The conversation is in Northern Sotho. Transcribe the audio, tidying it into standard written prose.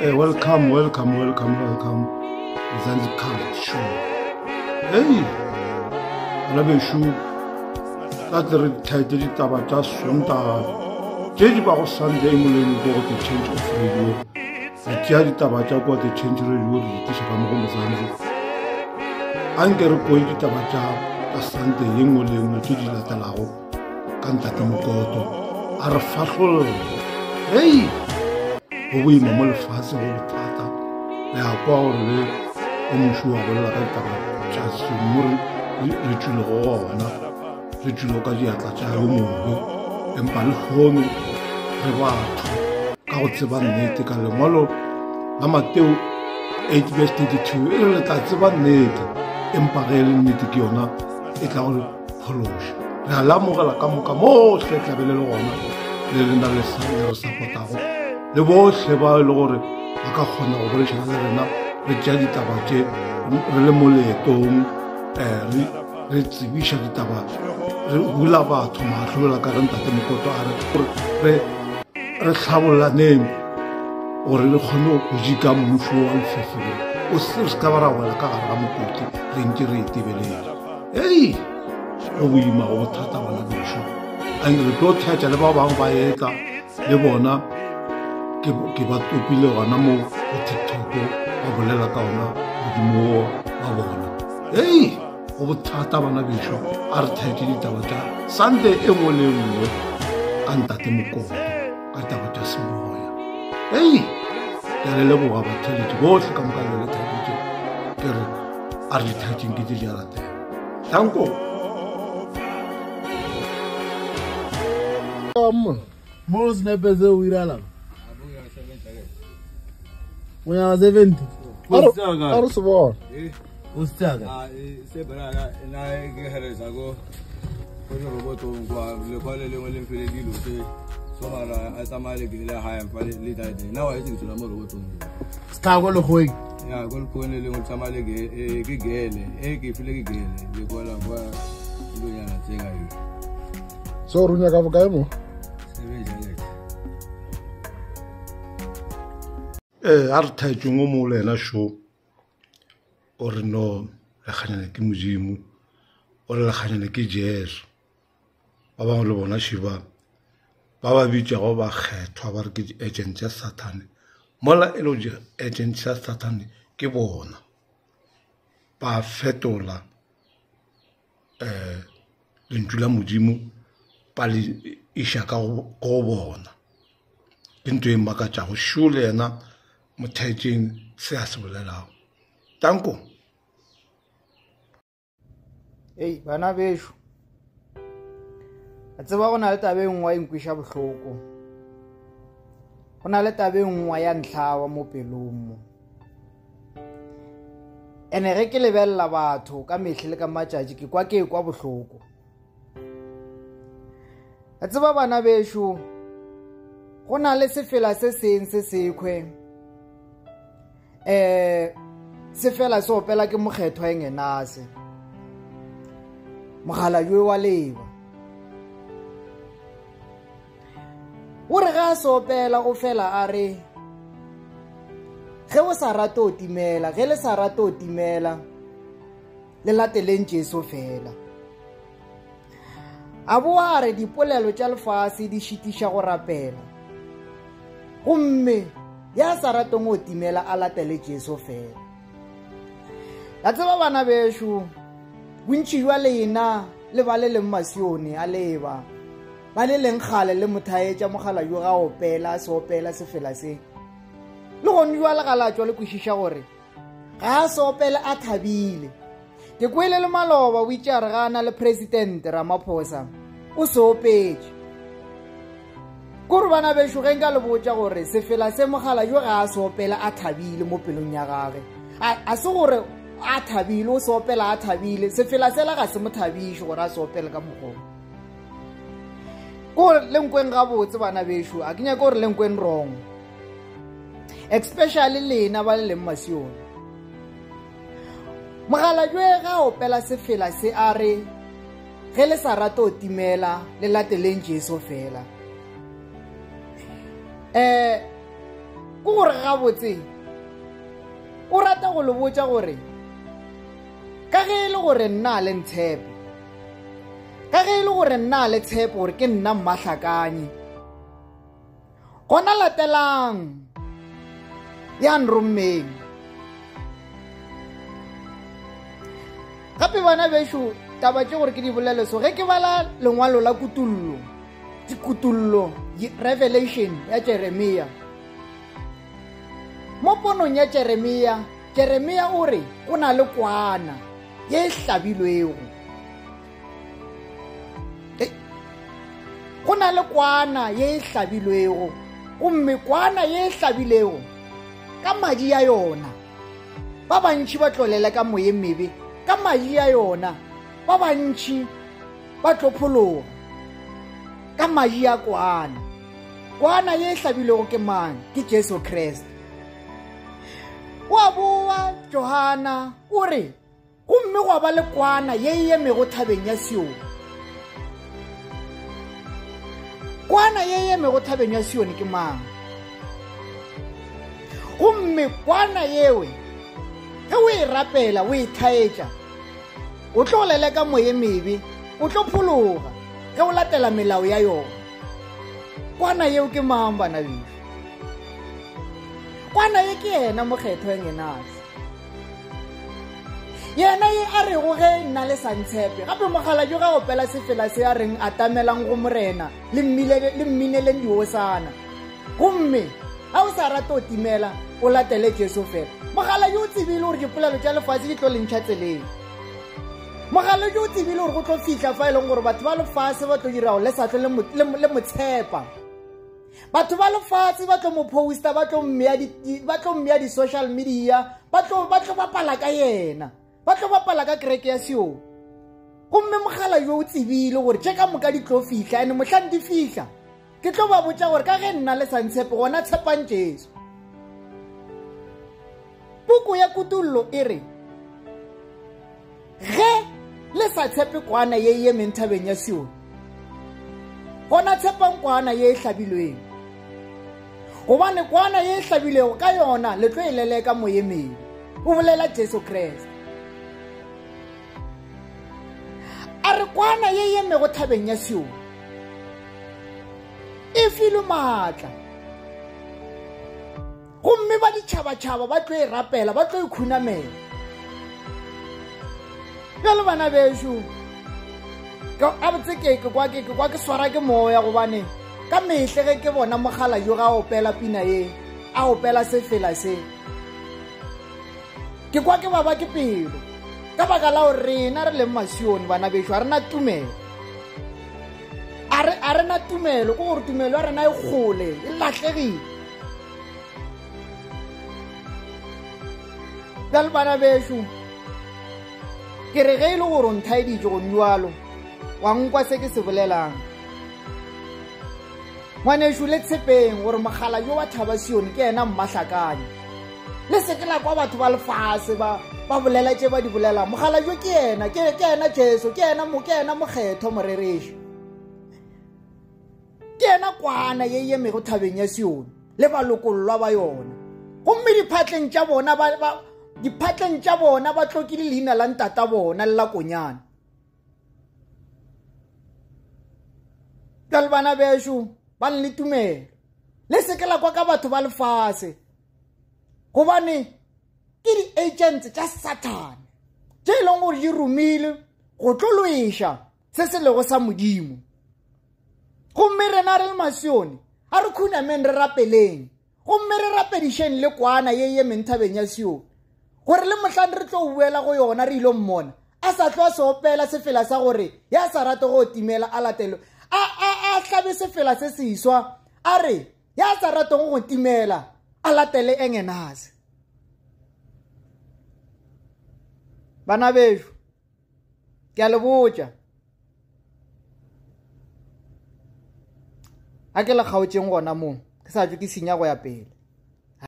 Hey, welcome, welcome, welcome, welcome. Mzansi Cult Show. Hey, bana bešo ka tle re thaetse ditaba tša Sontaga tše di bago Sunday moleng ko go The Change of Radio. Re tšea ditaba tša kwa The Change Radio re di tliša ka mo go Mzansi. A nke re kwe ditaba tša tša Sunday ye nngwe le ye nngwe tše di latelago. ka ntate mokoto a re fahlolle hei go boima mo lefase go bothata le a kwa gore le o moši wa bolela ka ditaba tša mo re tšwilego gona re tšwile ka diatla tša yo mongwe empa le kgono re batho ka go tseba nnete ka lengwalo la mateo 8 verse 32 e re le tla tseba nnete empa ge e le nnete ke yona e tla go phološa re a lamogela ka moka mohle tlabe le le gona le lena le re sapotago le bohle ba e le gore ba ka kgona go boledišana le rena re tšea ditaba tše re le mo leetong um re tsebiša ditaba re bula batho mahlo bjalo ka re ntate mokoto a re re re hlabollaneng gore re kgone go jika mmušo wa lefifi gore o se ka ba ra wela ka gare ga mokoti re ntse re itebelele Hei, go boima go bothata bana bešo. And re tlo thetša le ba bangwe ba etla le bona ke ba topile gona mo go TikTok ba bolela ka ona modimo wo wa bona. Hei, go bothata bana bešo a re thetše ditaba tša Sunday e nngwe le e nngwe ka ntate Mokoto ka ditaba tša semoya. Hei, ke a le leboga batheletši bohle ka moka le le thabetše ke re a re dithatšeng ke tše di a latela tanko mo senepe se o irala o nyaka 70 a re se bona o se tsaka se bra na ke heresa go go le robotong kwa le kwa le lengwe le mfele dilo se so mara a tsamaya le gile hae mfa le date na wa itse tsela mo robotong se ko lekgoeng ya ko lekgoeng le lengwe tsamaya le eh, ke gele e ke file ke gele le kwala kwa dilonyana tse ka yo so re nyaka bokae mo ee a re thaetseng o mongwe le ena show o re no lekganyane ke modimo o re lekganyane ke jesu ba bangwe le bona šiba ba ba bitšago bakgethwa ba re ke di-agent tša sathane mola e le di-agent tša sathane ke bona ba fetola um lentšu la modimo ba le iša ka go bona ke ntho e makatšago šo le yena motheetšeng se a se bolelago tanko Ei, bana bešo a tseba go na le taba e nngwe e nkwiša bohloko go na le taba e nngwe ya ntlhawa mo pelong mo ene ge ke lebelela batho ka mehle le ka matšatši ke kwa ke kwa bohloko a tseba bana bešo go na le sefela se seng se sekhwe eh se fela se opela ke mokgethwa engenase mogala yo wa leba o re ga a se opela o fela a re ge o sa rate o timela ge le sa rate o timela le lateleng jesu fela A boa a re dipolelo tša lefase di šitiša go rapela. Gomme ya sa ratong o timela a latele Jesu fela. La tseba bana bešo, bontši jwa lena le ba le leng masione a leba ba le leng kgale le mothaetša mogala jo ga opela a se opela sefela se le gone jwa le ga la tšwa le kwešiša gore ga a se opele a thabile ke kwele le maloba o itše a re ga a na le president ramaphosa o se opetše kore bana bešo ge nka le botša gore sefela se mogala jo ga a se opela a thabile mo pelong ya gage a se gore a thabile o se opela a thabile sefela sela ga se mo thabiše gore a se opele ka mokgong ko le nkweng gabotse bana bešo a ke nyake gore le nkweng wrong especially lena ba le leng masione mogalajwe ga opela sefela se a re ge le sa rate o timela le lateleng jesu fela um. Ke gore gabotse o rata go le botša gore ka ge e le gore nna a le ntshepe, ka ge e le gore nna a le tshepe gore ke nna mmahlakanye, gona latelang ya nrommeng. Gape bana bešo, taba tše gore ke di bolele so, ge ke bala lengwalo la kutullo, dikutullo, Revelation ya Jeremia, mo ponong ya Jeremia, Jeremia o re go na le kwana ye e hlabilwego. Go na le kwana ye e hlabilwego, gomme kwana ye e hlabilego ka madi ya yona ba bantši ba tlolela ka moyeng mebe, ka madi ya yona ba bantši ba tlo phologa ka madi ya kwana. Kwana ye e hlabilwego ke mang? Ke Jesu Kriste. Wa boa Johana o re gomme gwa ba le kwana ye e emego thabeng ya Sione. Kwana ye e emego thabeng ya Sione ke mang? Gomme kwana yewe ge o e rapela o e thaetša, o tlo leleka moye mebe, o tlo phologa ge o latela melao ya yona. Kwana yeo ke mang, bana bešo? Kwana ye ke yena mokgethwa Engenase, yena ye a rego ge nna le sa ntshepe. Gape mokgalabje ga opela sefela se a reng atamelang go Morena le mmineleng diosana, gomme ga o sa rate o timela o latele Jesu fela. Mogala yo o tsebile gore dipolelo tša lefase di tlo lentšha tseleng. Mogala yo o tsebile gore go tlo fihla fa e leng gore batho ba lefase ba tlo dira gore le sa tlo le mo tshepa. Batho ba lefatshe ba tlo mo posta, ba tlo mmea di-social media, ba tlo bapala ka yena, ba tlo bapala ka kereke ya Sione. Gomme mogala yo o tsebile gore tše ka moka di tlo fihla, ene mohlang di fihla ke tlo ba botša gore ka ge nna le sa ntshepe, gona tshepang Jesu. Puku ya Kutullo e re ge le sa tshepe kwana ye e emeng thabeng ya Sione, gona tshepang kwana ye e hlabilweng, gobane kwana ye e hlabilwego ka yona le tlo e leleka moyemeng, o bolela Jesu Kriste. A re kwana ye e emego thabeng ya Sione e filwe maatla, gomme ba ditšhabatšhaba ba tlo e rapela, ba tlo e khunamela. Bjale bana bešo, gabotse ke kwa ke kwa ke swara ke moya, gobane ka mehle ge ke bona mogala yo ga opela pina ye, a opela sefela se, ke kwa ke baba ke pelo, ka baka la gore rena re leng Masione bana bešo a rena tumelo, a rena tumelo, ke gore tumelo ya rena e kgole, e lahlegile. Bjale bana bešo, ke re ge e le gore o nthaeditše go bjalo, wa nkwa se ke se bolelang. Ngwanešu, le tshepeng gore mogala yo wa Thaba Sione ke yena mmahlakanye. Le se ke la kwa batho ba lefase ba bolela tše ba di bolelang. Mogala yo ke yena, ke yena Jesu, ke yena ke yena mokgethwa morereši. Ke yena kwana ye e emego thabeng ya Sione le balokollwa ba yona. Gomme diphatleng tša bona ba diphatleng tša bona ba tlokile leina la ntata bona le la konyana. Bjale bana bešo, ba le tumelo, le se ke la kwa ka batho ba lefase, gobane ke di-agents tša Sathane tše e leng gore di romile go tlo loiša se se lego sa Modimo. Gomme rena re le Masione, a re khunameng re rapeleng, gomme re rapedišeng le kwana ye e emeng thabeng ya Sione, gore le mohlang re tlo boela go yona re ilo mmona a sa tlo a se opela sefela sa gore ya sa rate go timela a latele, a hlabe sefela se seswa a re ya sa ratego go timela a latele Engenase. Bana bešo, ke a le botša, a ke le kgaotšeng gona moo, ke sa tšwe ke senya go ya pele.